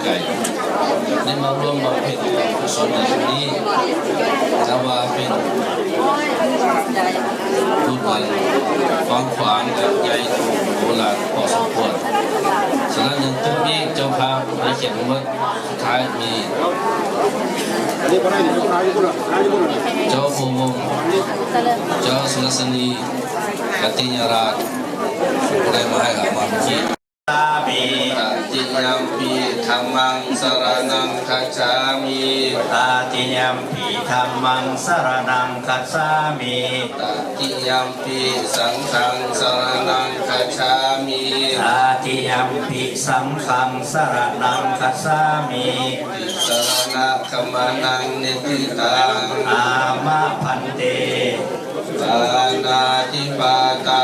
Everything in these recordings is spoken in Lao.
ໄກ ໄດ້ມາຮ່ວມບຳເພັນບຸນກຸສົນໃນຄັ້ງນີ້ ນັບວ່າເປັນບຸນອັນກວ້າງຂວາງ ແລະ ໃຫຍ່ໂຫລານພໍສົມຄວນ. ສະນັ້ນ ຍັງຕື່ມອີກ ເຈົ້າພາບໃນເຂດທັງໝົດ ສຸດທ້າຍມີ ເຈົ້າໂພວົງ ເຈົ້າສຸລະສະນີ ກະຕິຍາລາດ ຜູ້ໄດ້ມາໃຫ້ອາມາເມື່ອກີ້. ສາມິ ຕະຕິຍຳປິ ທຳມັງ ສະຣະນັງ ຄັດສາມິ ຕະຕິຍຳປິ ທຳມັງ ສະຣະນັງ ຄັດສາມິ ຕະຕິຍຳປິ ສັງຄັງ ສະຣະນັງ ຄັດສາມິ ຕະຕິຍຳປິ ສັງຄັງ ສະຣະນັງ ຄັດສາມິ ຕິສະຣະນະກຳມະນັງ ນິດຖິຕັງ ອາມະພັນເຕ ປານາຕິປາຕາ.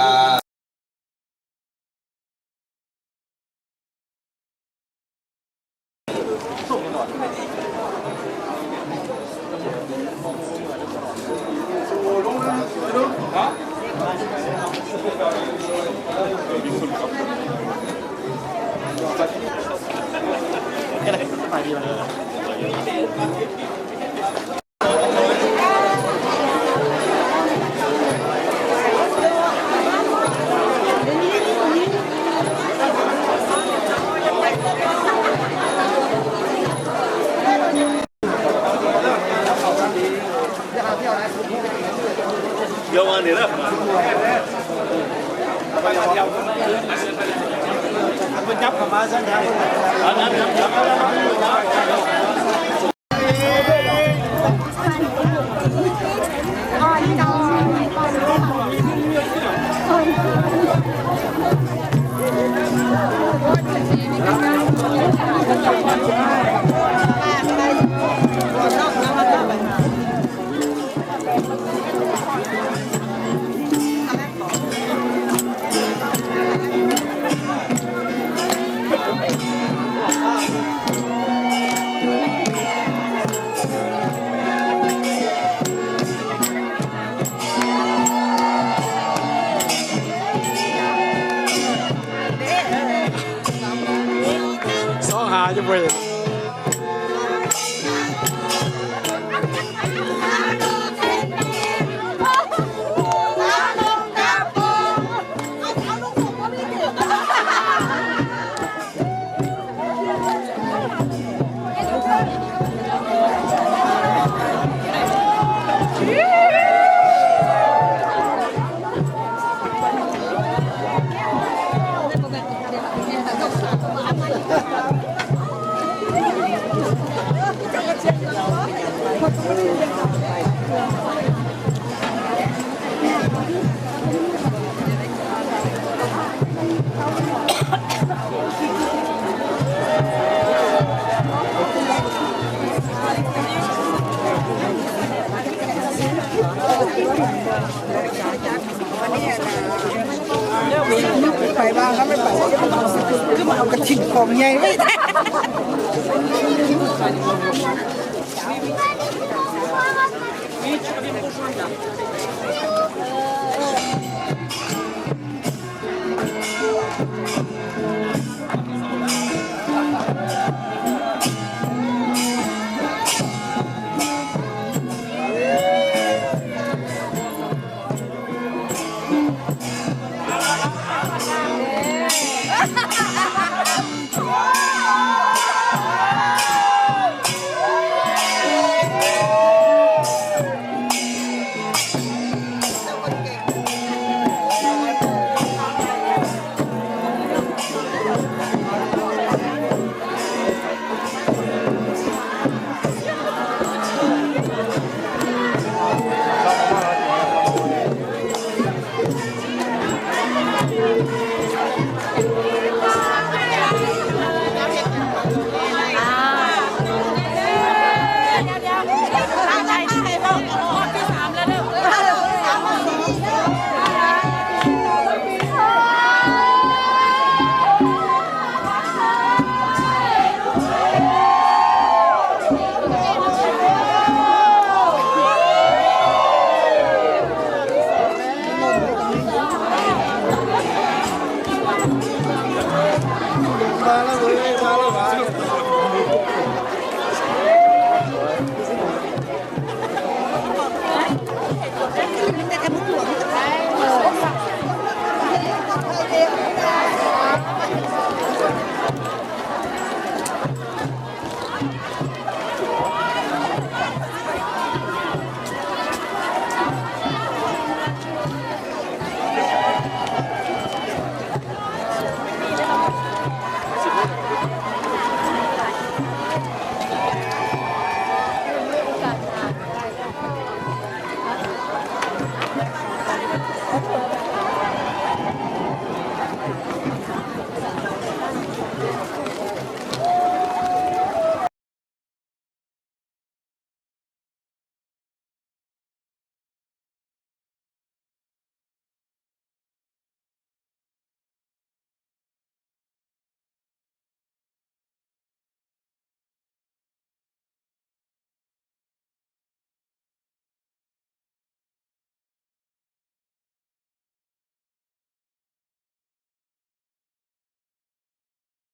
ຊອກຫາຢູ່ບໍ່ເຫັນ. ໄປວ່າເຮົາໄປ ຄືມາເອົາກະຖິນກອງໃຫຍ່ໄວ້.